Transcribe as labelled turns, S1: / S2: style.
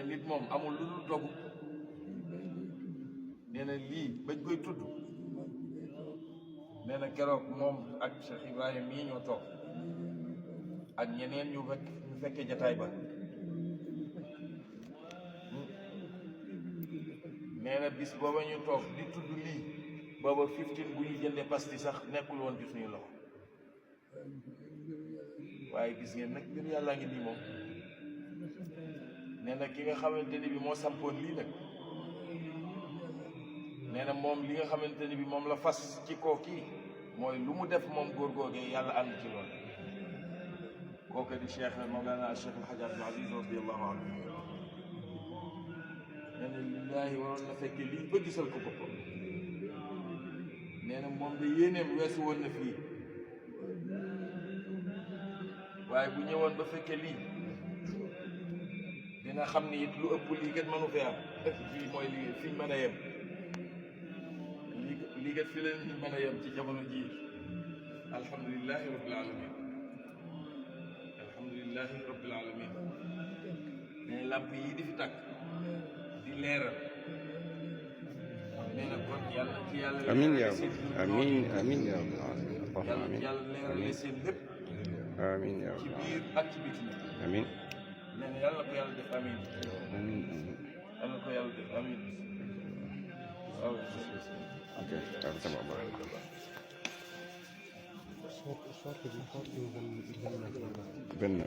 S1: nit moom amul lu dul dogu nee na lii bañ koy tudd nee na keroog moom ak Cheikh Ibrahim mii ñoo toog ak ñeneen ñu fekke jataay ba nee na bis booba ñu toog di tudd lii booba 15 bu ñu jëndee pasti sax nekkul woon ci suñu loxo waaye gis ngeen nag mbiru yàllaa ngi nii moom nee na ki nga xamante ni bi moo sampoon lii nag nee na moom li nga xamante ni bi moom la fas ci koo kii mooy lu mu def moom góor googee yàlla ànd ci loolu kooku di Cheikh Mawlana Cheikh El Hadj Abdoul Aziz radiyallahu anhu nee na lillaahi waroon na fekke lii ba gisal ko boppam nee na moom de yéeneem weesu woon na fii waaye bu ñëwoon ba fekke lii dina xam ni it lu ëpp lii kat mënu fee am fii mooy lii fiñ mën a yem lii kat fi leen mën a yem ci jamono ji alhamdulilahi rabbil alamin alhamdulilahi rabbil alamin nee làmp yi di fi tàkk di leeral nee na kon yàlla ci yàlla
S2: amiin yaa amiin amiin yaa rabbal alamin
S1: yàlla leerale seen lépp
S2: amiin yaa
S1: ci biir ak ci biti
S2: amiin
S1: nee na yàlla ko yàlla def amiin
S2: amiin
S1: yàlla ko yàlla def amiin waaw
S2: ok sama benn